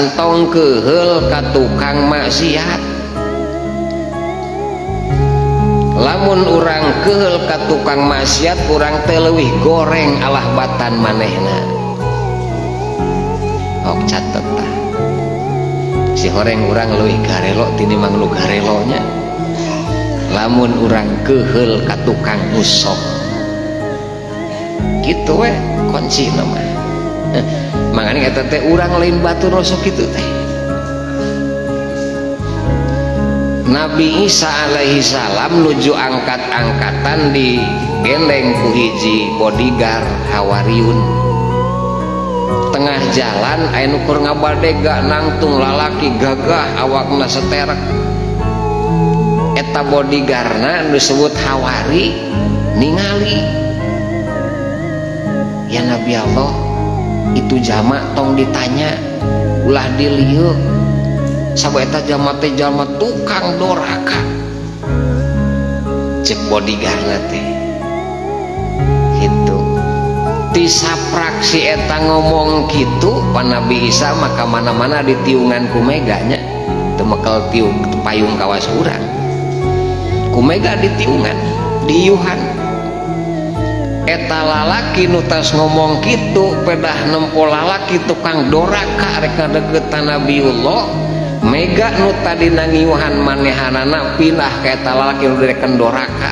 Tong keheul ka tukang maksiat. Lamun urang keheul ka tukang maksiat, urang teh leuwih goreng alah batan manehna. Ok catet tah. Si horeng urang leuwih garelo tinimbang nu garelonya. Lamun urang keheul ka tukang usok. Kitu we kuncina mah. Makanya eta teh urang lain batur osok kitu teh. Nabi Isa alaihi salam nuju angkat-angkatan di gendeng ku hiji bodyguard Hawariun. Tengah jalan aya nu keur ngabadega nangtung lalaki gagah awakna seterek. Eta bodyguardna nu disebut Hawari ningali, ya Nabi Allah, itu jama tong ditanya, ulah dilieu, sabab eta jama teh jama tukang doraka. Cek bodyguardna teh kitu. Ti sapraksi eta ngomong kitu, Pak Nabi Isa maka mana-mana ditiungan ku meganya, teu mekel tiung payung kawas urang. Ku mega ditiungan, diiuhan. Eta lalaki nu tas ngomong kitu pedah nempo lalaki tukang doraka rek ngadeukeutan Nabiullah, mega nu tadi nangiuhan manehanana pindah ka eta lalaki nu direken doraka.